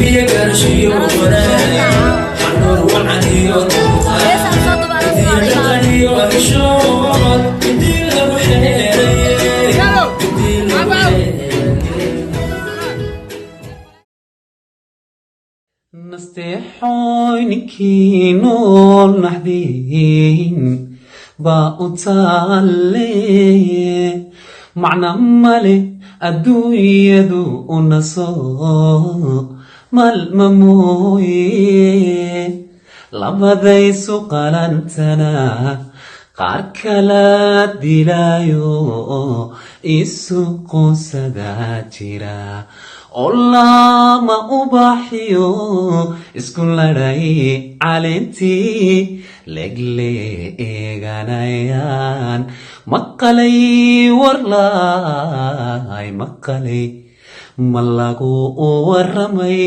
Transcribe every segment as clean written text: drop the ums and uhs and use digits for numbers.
Iyo garashiyo wanaag, xanuur wacan iyo dulqaad, iyo dhaqan iyo xishood, midii lagu xeeraye, midii lagu xeeraye. Nasteexooy ninkii nool naxdiin baa u taalle, macna male adduunyadu una soo maalma mooye. Labadaysu qalantana qaar kala dilaayo, isu qoonsadaa jira oo laama ubaxiyo isku ladhay caleentii legleeganayaan. Maqalay warlaay, maqalay, ma lagu waramay,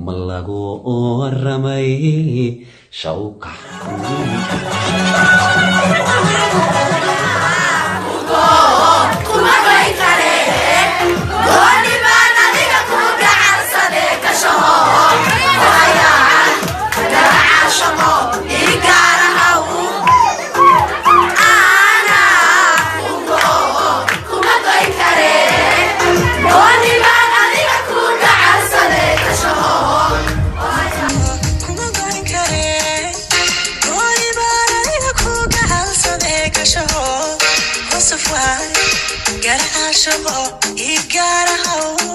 ma lagu waramay shawkax. Kuma goyn karee, gooni baan adiga ku gacalsadee gashaho. Hosuf waay garacaashaqo ii gaarahow.